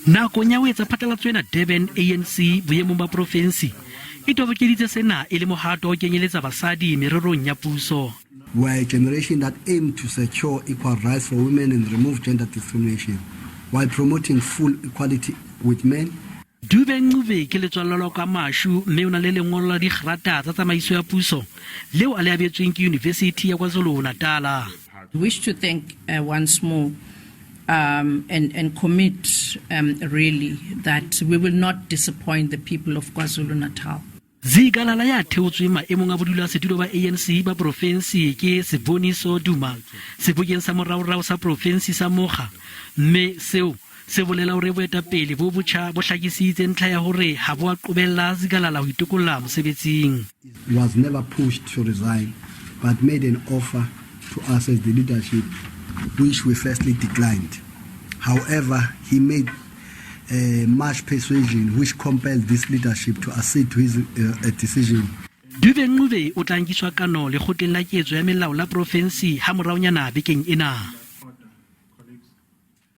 Nakong ya ho etsa phatlalatso ena Durban, ANC boemong ba profensi e tobokeditse sena e le mohato wa ho kenyeletsa basadi mererong ya puso. We are a generation that aim to secure equal rights for women and remove gender discrimination while promoting full equality with men. Dube Ncube ke letswallwa la KwaMashu mme o na le lengolo la digrata tsa tsamaiso ya puso leo a le abetsweng ke Yunivesithi ya KwaZulu-Natala. Wish to thank once more and commit really that we will not disappoint the people of KwaZulu-Natal. Zikalala ya theotsweng maemong a bodulasetulo ba ANC ba profensi ke Siboniso Duma sebokeng sa moraorao sa profensi sa mokga, mme seo se bolela hore boetapele bo botjha bo hlakisitse ntlha ya hore ha bo a qobella Zikalala ho itokolla mosebetsing. Was never pushed to resign but made an offer to us as the leadership, which we firstly declined. However, he made much persuasion which compelled this leadership to accede to his decision. Dube Ncube o tla nkiswa kano lekgotleng la ketso ya melao la profensi ha moraonyana bekeng ena.